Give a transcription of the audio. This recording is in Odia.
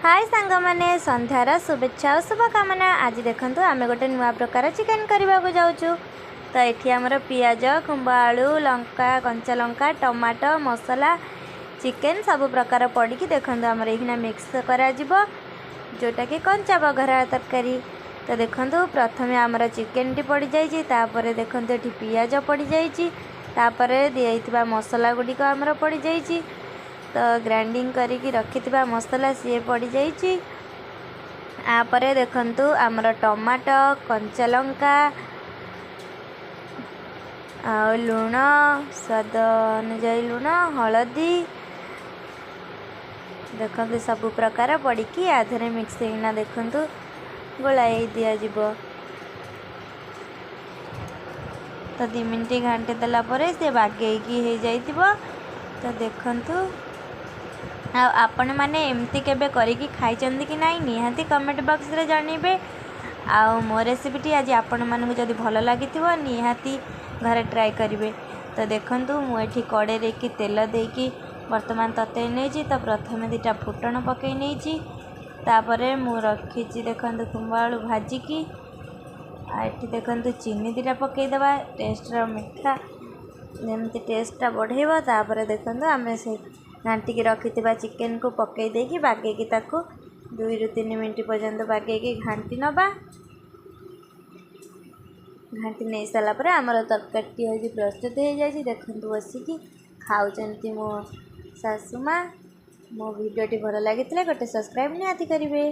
ହାଏ ସାଙ୍ଗମାନେ, ସନ୍ଧ୍ୟାର ଶୁଭେଚ୍ଛା ଆଉ ଶୁଭକାମନା। ଆଜି ଦେଖନ୍ତୁ, ଆମେ ଗୋଟେ ନୂଆ ପ୍ରକାର ଚିକେନ୍ କରିବାକୁ ଯାଉଛୁ। ତ ଏଠି ଆମର ପିଆଜ, ଖୁମ୍ବ ଆଳୁ, ଲଙ୍କା, କଞ୍ଚା ଲଙ୍କା, ଟମାଟୋ, ମସଲା, ଚିକେନ୍ ସବୁ ପ୍ରକାର ପଡ଼ିକି ଦେଖନ୍ତୁ ଆମର ଏଇଖିନା ମିକ୍ସ କରାଯିବ, ଯେଉଁଟାକି କଞ୍ଚା ବଘରା ତରକାରୀ। ତ ଦେଖନ୍ତୁ, ପ୍ରଥମେ ଆମର ଚିକେନ୍ଟି ପଡ଼ିଯାଇଛି, ତାପରେ ଦେଖନ୍ତୁ ଏଠି ପିଆଜ ପଡ଼ିଯାଇଛି, ତାପରେ ଦିଆଯାଇଥିବା ମସଲା ଗୁଡ଼ିକ ଆମର ପଡ଼ିଯାଇଛି। ତ ଗ୍ରାଇଣ୍ଡିଙ୍ଗ କରିକି ରଖିଥିବା ମସଲା ସିଏ ପଡ଼ିଯାଇଛି। ତାପରେ ଦେଖନ୍ତୁ ଆମର ଟମାଟୋ, କଞ୍ଚା ଲଙ୍କା ଆଉ ଲୁଣ, ସ୍ୱାଦ ଅନୁଯାୟୀ ଲୁଣ, ହଳଦୀ, ଦେଖନ୍ତୁ ସବୁ ପ୍ରକାର ପଡ଼ିକି ଆ ଦେହରେ ମିକ୍ସ ହେଇକିନା ଦେଖନ୍ତୁ ଗୋଳାଇ ଦିଆଯିବ। ତ 2 ମିନିଟ୍ ଘାଣ୍ଟି ଦେଲା ପରେ ସେ ବାଗେଇକି ହେଇଯାଇଥିବ। ତ ଦେଖନ୍ତୁ, ଆଉ ଆପଣମାନେ ଏମିତି କେବେ କରିକି ଖାଇଛନ୍ତି କି ନାହିଁ, ନିହାତି କମେଣ୍ଟ ବକ୍ସରେ ଜଣାଇବେ। ଆଉ ମୋ ରେସିପିଟି ଆଜି ଆପଣମାନଙ୍କୁ ଯଦି ଭଲ ଲାଗିଥିବ, ନିହାତି ଘରେ ଟ୍ରାଏ କରିବେ। ତ ଦେଖନ୍ତୁ, ମୁଁ ଏଠି କଡ଼େଇରେ କି ତେଲ ଦେଇକି ବର୍ତ୍ତମାନ ତତେଇ ନେଇଛି। ତ ପ୍ରଥମେ 2ଟା ଫୁଟଣ ପକାଇ ନେଇଛି, ତାପରେ ମୁଁ ରଖିଛି ଦେଖନ୍ତୁ ଖୁମ୍ବ ଆଳୁ ଭାଜିକି। ଆଉ ଏଠି ଦେଖନ୍ତୁ ଚିନି 2ଟା ପକାଇଦେବା, ଟେଷ୍ଟର ମିଠା ଯେମିତି ଟେଷ୍ଟଟା ବଢ଼େଇବ। ତାପରେ ଦେଖନ୍ତୁ ଆମେ ସେ ଘାଣ୍ଟିକି ରଖିଥିବା ଚିକେନକୁ ପକାଇ ଦେଇକି ବାଗେଇକି ତାକୁ 2ରୁ 3 ମିନିଟ୍ ପର୍ଯ୍ୟନ୍ତ ବାଗେଇକି ଘାଣ୍ଟି ନେବା। ଘାଣ୍ଟି ନେଇ ସାରିଲା ପରେ ଆମର ତରକାରୀଟି ଆଜି ପ୍ରସ୍ତୁତ ହେଇଯାଇଛି। ଦେଖନ୍ତୁ ବସିକି ଖାଉଛନ୍ତି ମୋ ଶାଶୁ ମା'। ମୋ ଭିଡ଼ିଓଟି ଭଲ ଲାଗିଥିଲେ ଗୋଟେ ସବସ୍କ୍ରାଇବ୍ ନିହାତି କରିବେ।